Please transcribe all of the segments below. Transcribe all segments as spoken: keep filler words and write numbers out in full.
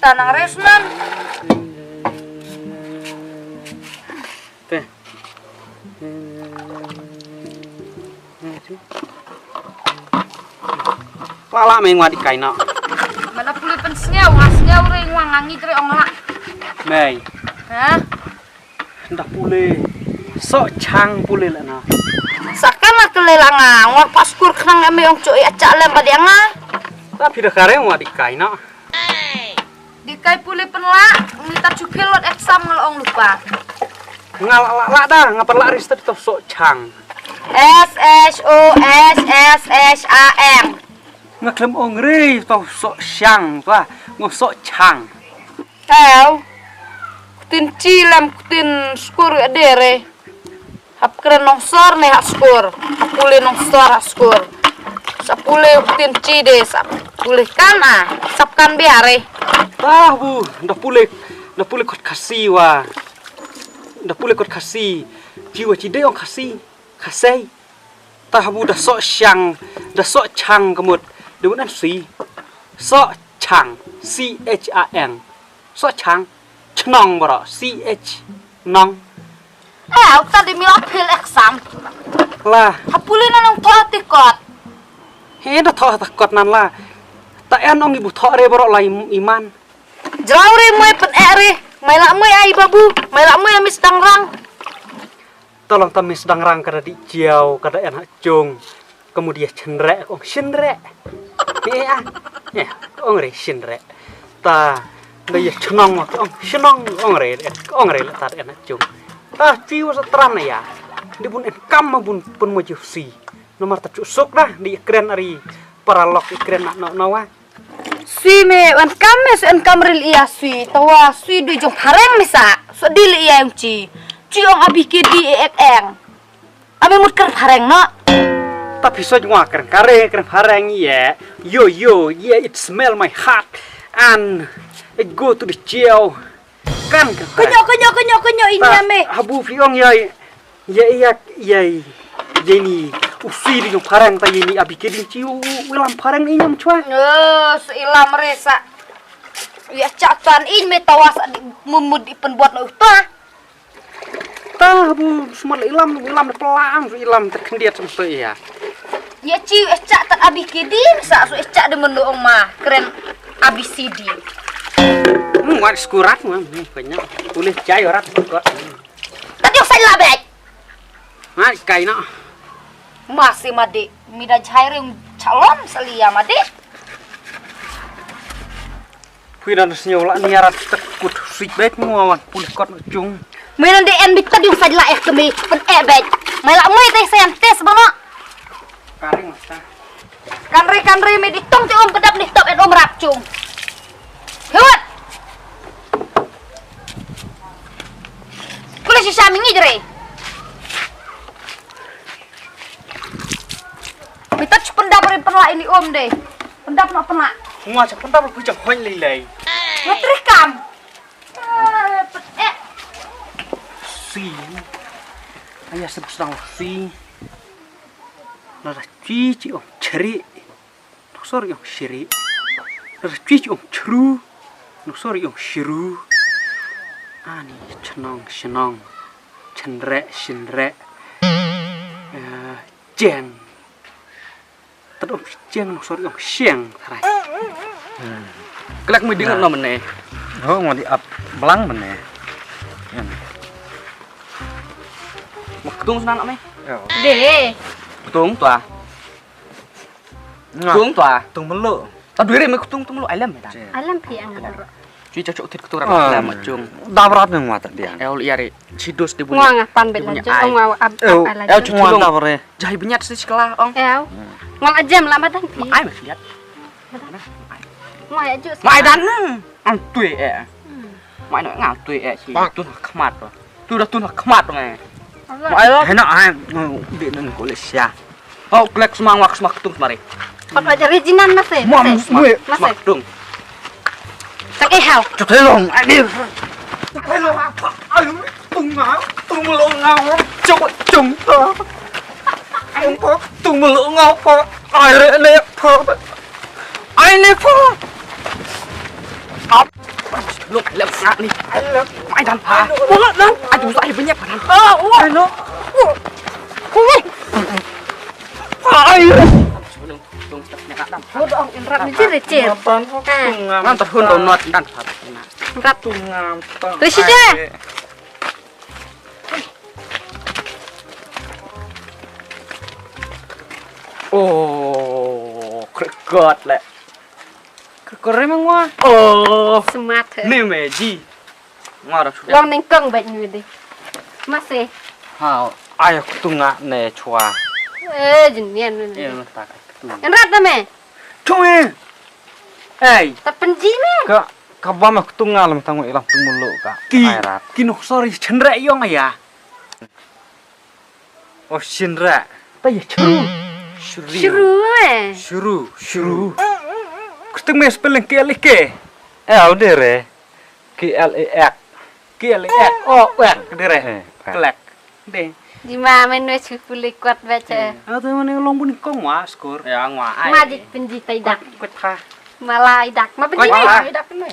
Nang resnan. Te. Lala mei ngwa di kai na. Mana pule pen sngeu, nga sngeu re ngwa ngangi re ong ha. Mei. Ha? Nda pule. Sok chang pule la na. Sakan la kele la nga, ngwa pa skur khnang ame ong cho i acha lem ba dia nga. Tapi dah kare ngwa di kai na. Di kai pule pen la, ngi ta chupil lot exam ngal ong lupa. Nga la la la da, nga pa la register to sok chang. S H O S S H A N. Nga klem ong re to sok chang, to ngwa sok chang. Tau. Kutin chi lam kutin skur adere. Hap kren nongsor ne ha skur. Pule nongsor ha skur. Sa pule kutin chi de sa pule kan a. Sap kan biare. Tah bu, da pule, da pule kot Khasi wa. Da pule kot Khasi. Chi wa chi de ong Khasi. Khasi. Tah bu da sok chang, da sok chang kemut. De un an si. Sok chang, C H A N. Sok chang, chnong bro, C H, nong. Eh, uta di mila pil exam. La. Ha puli na nong thoh ti kot. He da thoh ta kot nan la. Ta en ong ibu thoh re bro la im- iman. Jrau re mui pen eh re. Mai la mui ai babu, mai la mui amis dangrang. Tolong tamis dangrang kada di jiau, kada en ha jung. Kemudian chenrek, ong chenrek. Ni ah. Ya, ong re chenrek. Ta, da ya chenong mak, ong chenong, ong re, ong re la ta en ha jung. Ta, chi wa sa tram na ya. Di bun en kam ma bun pun mo ju si. Nomor ta chu suk dah, di kren ari paralok i kren na no no wa. Sui me wan kam me sui en kam ril ia sui tawa sui du jong phareng me sa so dil ia yang chi chi ong abi ke di e ek eng ame mut kar phareng no. Tapi soi ngwa kren kare kren phareng ye yo yo ye it smell my heart and it go to the chill. Kan kan. Kenyo kenyo kenyo kenyo ini ame. Habu fi ong ye. Ye iya ye ye ni usi di jong phareng ta ye ni abi ke ding chi u u- u ilam phareng ni nyam chwa. Oh, seilam re sa. Ya chak tan in me tawa sa di mumud di pen buat na uta. Ta bu smat ilam ilam de pelang ilam te khendiat sam se ya. Ya chi ya chak tan abi ke ding sa so ya chak de menu ong ma kren abi sidi. Hmm, wat skurat ma ni kenya. Boleh jai orat skurat. Tadi usai labek. Ngai kai na. Masih madi. Mida jai ring calon selia madi. Pui dan senyau la niarat tekut sik bek nguawan pulih kot cung. Mai nan de en bit tadi usai la eh kemi pen eh bek. Mai la mai teh sayantis bano. Karing masa. Kanre kanre me di tong te um pedap ni top et um rap cung. Hewat. Kule shisha mingi jere. Mita chu pendap re penla ini um de. Pendap no penla. Ngwa cha pendap ku jang hoin lei lei. Ngatri kam. Eh, pet eh. Si. Ayah sebut sedang si. Nada cuci ong ceri. Nusor ong ceri. Nada cuci ong ceru. Nusor ong ceru. Ani cenong cenong. Cenrek cenrek. Eh, jeng. Tad ong jeng nusor ong siang tharai. Klek mui ding no mene. Ho mo di ap blang mene. Mo ktung snan ame. De. Ktung tua. Tung tua. Tung melu. Ta dui re me ktung tung melu alam ta. Alam pi ang. Cui cocok thit ktung ram alam cung. Dabrat nang mata dia. El iari. Chidus di bunyi. Ngwa nga pan bela jong ngwa ab ab ala. El cuci long. Jai benyat si sekolah ong. El. Ngwa la jem la madan pi. Ai mas lihat. Ngwa ya ju. Mai dan. Antui eh. Mai no nga tui eh si. Tun khmat. Tu dah tun khmat ngai. Mai lo. Hena ai di nang kulit sia. Hau klek semang wak semak tung semari. Pat aja rijinan mas eh. Mam mui. Semak tung. Tak eh hau. Cok helong ani. Helong apa? Ayu tung ngau, tung melo ngau. Cok cung ta. Tung pa, tung melo ngau pa. Ai re ne pa. Ai ne pa. Ap. Lok, lok, ngak ni. Mai dan pa. Lok, lok. Aduh, saya banyak padan. Ah, oh. Ai, lok. Oh. Oh. Ai. Lok, lok, Indra ni ciri cir. Ngan terhun donat dan pa. Indra. Tungam. Terus aja. Oh, krekot le. Krekot re mengwa. Oh. Smart he. Ni meji. Ngwa ra sudah. Long nengkong baik ni deh. Masih. Ha, ayo ketunga ne chua. Eh, jenian ni. Iya, tak ketung. Enrat dah me. Chua. Eh. Tak penji me. Ka, ka ba me ketunga lam tang ilang tung mulu ka. Ki, ai rat. Ki nuk sorry chendra yong ya. Oh, Shinra. Ta ya chru. Shuru. Shuru, eh. Shuru. Shuru. Kuteng me spelling K L E K. Eh, au de re. K L E K. K L E K. Oh, wek de re. Eh, wek. Klek. De. Di ma men wek su puli kwat baca. Ah, tu mana long bun kong wa skur. Ya, ngwa ai. Ma dik penji tai dak. Kwat ha. Malai dak. Ma penji. Kwat ha. Dak ni.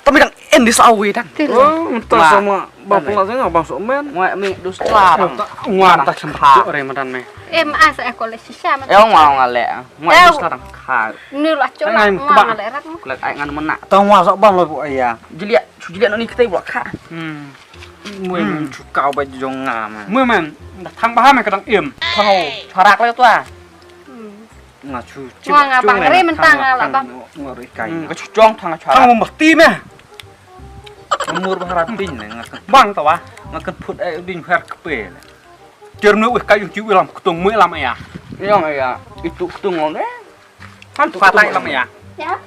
Tami dang en di sawi dang. Ti. Oh, entah sama bang pula saya bang sok men. Ngwa mi dus tla dang. Ngwa tak sempat re madan me. Em asa aku le sisa man. Eh, ngwa ngale. Ngwa dus tla dang. Kha. Ni la chong ngwa ngale rat. Kulek ai ngan mena. Tang ngwa sok bang lo bu aya. Jelia, su jelia ni kita buat kha. Hmm. Mui men chu kau ba jong nga man. Mui men. Thang ba ha me kadang im. Thang o. Charak le tua. Nga chu. Nga nga bang re mentang nga la bang. Nga ri kai. Ka chu chong thang chu. Thang mesti me. Umur baharat pin ne nga kan. Bang tawa. Nga kan put ai ding her kpe. Jer nu wih kai yung chi wih lam ketung mui lam ya. Yang ya. Itu ketung ne. Han tu patai lam ya. Ya.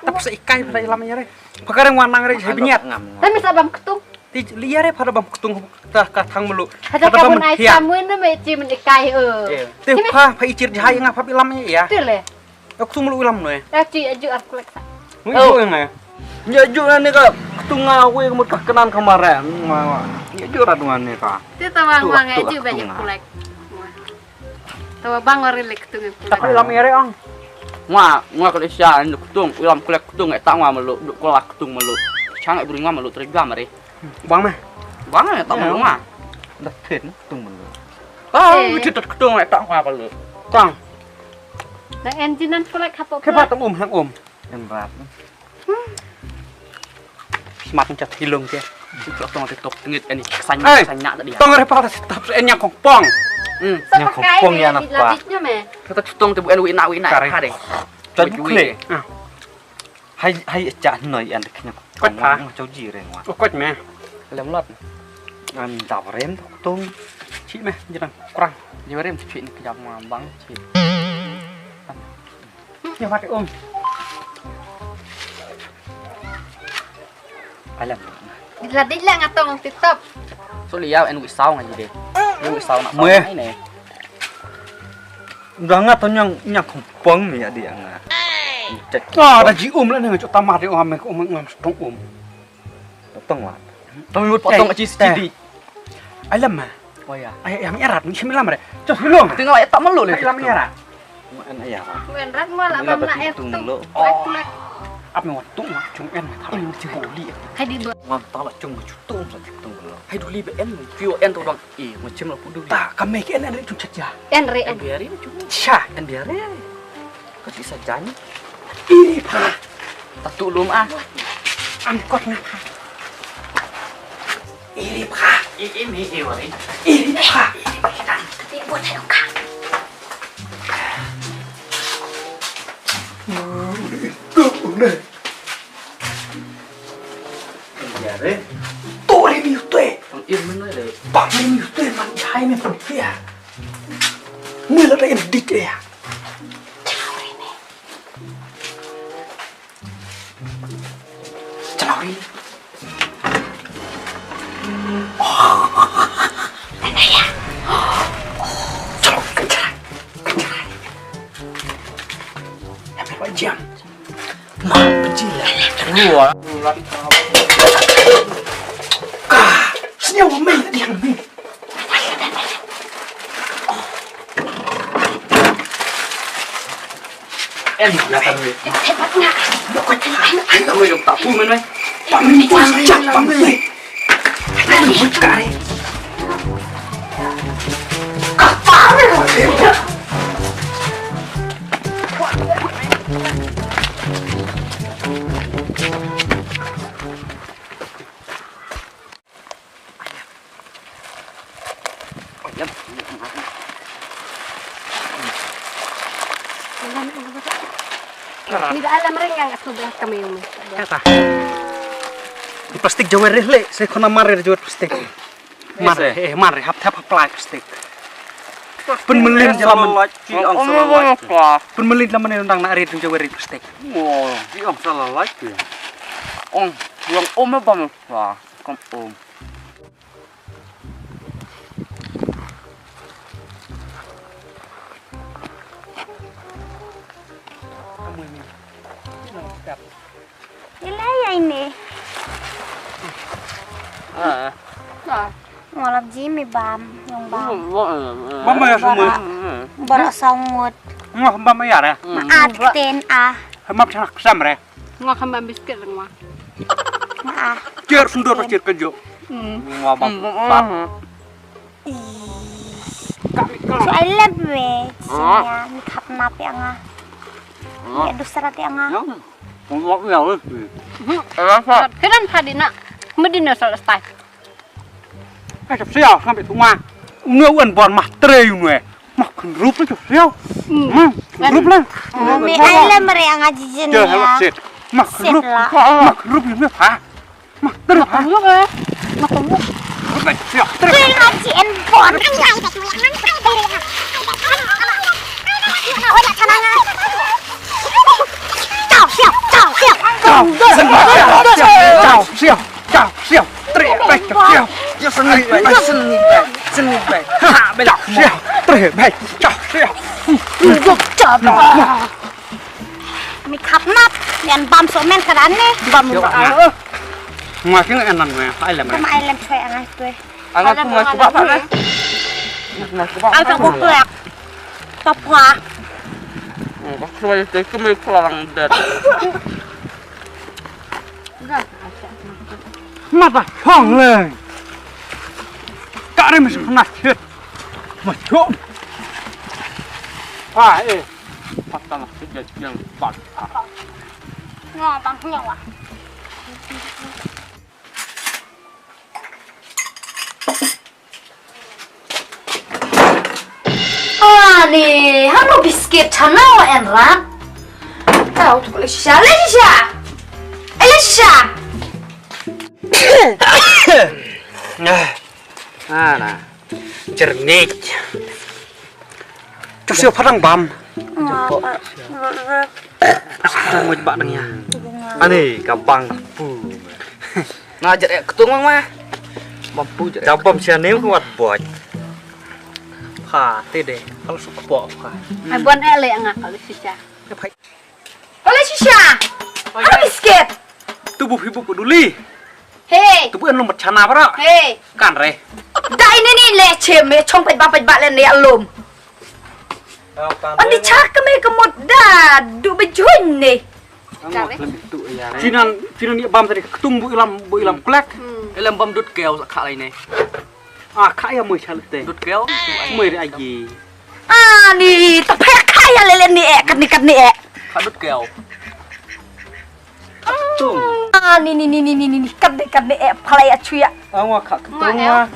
Tap se ikai patai lam ya re. Pakareng wanang re hai binyat. Tapi sabam ketung. Ti liar e pada bam ketung ta ka thang melu. Hada ka bun ai samui na me chi men ikai e. Ti pha pha ichir jahai nga pha ilam ya. Ti le. Aku tu melu ilam no e. Ya chi aju ar kulek sa. Mu aju nga. Ni aju na ni ka ketung nga we mut ka kenan kamare. Ni aju ra dungan ni ka. Ti tawang wang aju ba aju kulek. Tawa bang ori lek ketung. Tapi lam ere ang. Ngwa, ngwa kali sia ni ketung, ilam kulek ketung eh tak ngwa melu, duk kulak ketung melu. Chang eh bring ngwa melu terus gam ari. Bang meh. Bang eh tak melu ngwa. Dah ten ketung melu. Ah, eh. Itu ketung eh tak ngwa melu. Tang. Dah enginean kulek hapo. Kepa tang um hang um. Enrat. Smat ncha thilong ke. Sik tong te tok tengit ani sanya sanya tadi. Tong re pa stop se nya kong pong. Hmm. Nya kong pong ya na pa. Kata tong te bu en wi na wi na ka de. Jadi kle. Hai hai cha noi an de knya. Kot pa. Chau ji re ngwa. Kot me. Lem lot. An da rem tong. Chi me jang kurang. Ji rem chi ni kjam ma bang chi. Ïa, mate um. Alam. Dila dila ngatong titop. So liau en wi saw ngaji de. Wi saw nak saw ngai ne. Udah ngat tong nyang nyang kempong ni adi anga. Cek. Ah, da ji um la nang cok tamat um mek um ngam stong um. Potong lah. Tong mut potong aci sidi. Ai lam ma. Oh ya. Ai yang erat ni simi lam re. Cos hilong. Tinggal ya tak melu le. Ai lam erat. Wan erat ma la bam na eh tung. Ap me wan tung ma cung en ma thar. Em culi. Hai di ba. Ngam ta la cung ma cutung sa cutung lo. Hai duli ba en cuyo en to bang. Eh ma cim la pu duli. Ta ka me ke en en re cung chat ya. En re en. Biari ma cung. Cha. En biari. Ka ti sa jan. Iri pha. Ta tu lum ah. Am kot na pha. Iri pha. I i mi i wari. Iri pha. Ti buat hai ka. Tu ne. Biari. Tu ri mi tu. Ang ir mana le? Bang ri mi tu man jai mi pun kia. Mui la da in dik ya. Chalaw ri. Chalaw ri. Happy Jam. Ma, pecil. Ruwa. Ka, sini wa mai tadi kami. Ni da alam ring yang aku dah kami umi. Kata. Di plastik jawer leh, saya kena mar jawer plastik. Mar, eh, mar, hap, hap, hap, plastik. Pynmlien jalan. Pynmlien jalan mana nang nak rit jawer plastik. Wow, di ang salah lagi. Ong, yang om ba me pa, kom om. Ila ya ini. Ah. Ah. Ngolap ji mi bam, yung bam. Bam ya semua. Bara sangut. Ngah bam ya re. Maat ten ah. Hemap sanak sam re. Ngah kembang biscuit ngah. Ngah. Cer sundut cer kejo. Hmm. Ngah bam. Ih. Kami kalau. So I love it. Sini ya, mi khap nap ya ngah. Ya dusrat ya ngah. Ngah ya. Kedan tadi nak. Medina selesai. Ka jap sia, sampai tu ma. Unu wan bon mah tre unu eh. Mah khenrup la jap sia. Hmm. Khenrup la. Mami ai la mari ang aji jin ya. Mah khenrup. Mah khenrup unu ha. Mah tre ha. Mah khenrup. Khenrup la jap sia. Tre. Khenrup aji en bon. Chao sia, chao sia. Chao sia. Chao sia. Chao sia. Tre, tre, chao sia. Yo seni bai, seni bai, seni bai. Ha, bai. Chao sia. Tre, bai. Chao sia. Mi khap nap, yan bam so men ka dan ne. Bam ba. Ma king en nan ne, ai lem. Bam ai lem choi angai tu. Ala tu ma cuba pa ne. Ma cuba. Ai ka bok lek. Tapa. Bok cuba tu kami kelang dat. Ma ba chong le. Ka re mi sna chit. Ma chong. Ah eh. Patang sejak yang pat. Nga bang nyawa. Ani, hanu biscuit chana wa en rat. Kau tu le shisha, le shisha. Eh, le shisha. Ah, na. Jernih. Chok sio pharang bam. Pharang moj bak dang ya. Ani ka bang pu. Na jer ek ketung mang ma. Bam pu jer. Jabam sia nem kuat boj. Ha, te de. Kalau suka po ka. Ai bon ele nga kalau sisa. Kole shisha. Ano biscuit? Tubuh ibu peduli. Hey. Tubuh en lum chana bara. Hey. Kan re. Da ini ni le chem me chong pet bang pet bak le ne alum. Andi chak me kemut da du bejun ni. Chinan chinan ni bam tadi ketung bu ilam bu ilam klek. Ilam bam dut keu sak lai ne. Ah, kha ya mui chal te. Dut keo. Mui ri aji. Ah, ni ta phe kha ya lele ni eh, kat ni kat ni eh. Kha dut keo. Tung. Ah, ni ni ni ni ni ni kat ni kat ni eh, phalai ya chuya. Angwa kha ketung ma.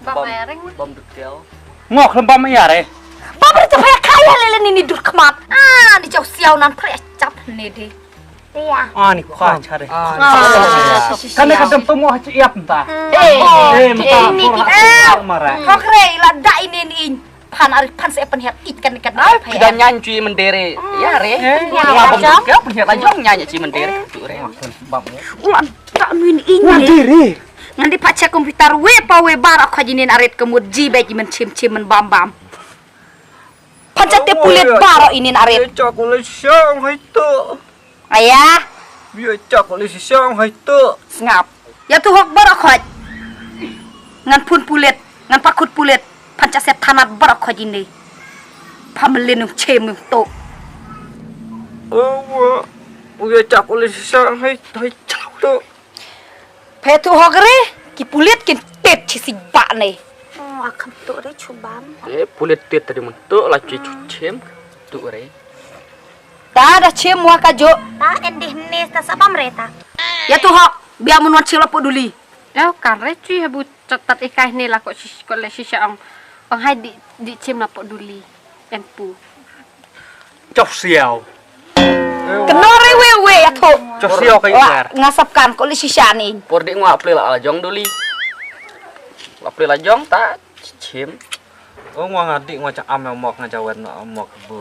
Bam ring. Bam dut keo. Ngok lem bam ya re. Bam ri ta phe kha ya lele ni ni dut khmat. Ah, ni jauh siau nan phalai chap ni di. Ani khwa chare. Kane ka dam pamo ha chi iap nta. Eh, mta por ha mara. Khokre la da inin in. Phan ari phan se pen hiat ik kan kan. Ai, pida nyan chui mendere. Ya re. Ya pen hiat la jong nyan chui mendere. Ulan ta min in. Mendere. Ngan di pacha komputer we pa we bar khajinin arit kemut ji be ji men chim chim men bam bam. Phan cha te pulit baro inin arit. Chocolate song hai tu. Aya. Bio chocolate song hai tu. Sngap. Ya tu hok baro khoj. Ngan phun pulit, ngan pakut pulit. Phan cha set thanat baro khoj ini. Pha melin nung chem nung tu. Oh, wa. Uya chak ule sisa hai hai chak tu. Phe tu hok re, ki pulit kin tet chi si bak ne. Oh, akham tu re chubam. Eh, pulit tet tadi mun tu la chi chu chem tu re. Ta da chem wa ka jo. Ta en dih ne ta sabam re ta. Ya tu hok, bia mun wan chem la po duli. Ew kan re chui ha bu tat tat ikai ne la ko shi ko le shisha ong. Ong hai di di chem la po duli. En pu. Choh siaw. Kno re we we ya tho. Choh siaw kai wer. Nga sap kan ko le shisha ni. Por di ngwa ple la jong duli. La ple la jong ta chem. O ngwa nga di ngwa cha am mok nga cha wer no mok bu.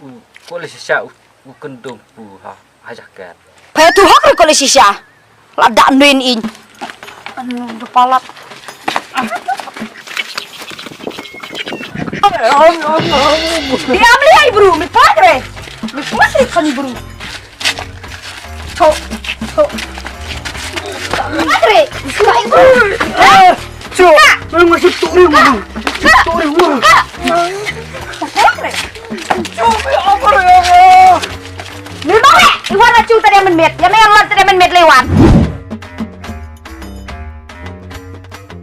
U ko le shisha u u kendum pu ha. Aja kat. Phe tu hok re ko le shisha. La dak nuin in. Anu de palat. Dia beli ai bru, mi pat re. Mi pat re kan bru. Tho, tho. Pat re. Ai bru. Eh, chu. Nang masuk tu ri ngam. Tu ri ngam. Pat re. Chu mi apa ya? Ni ba re. Iwan achu tadi men met. Ya me yang tadi men met lewan.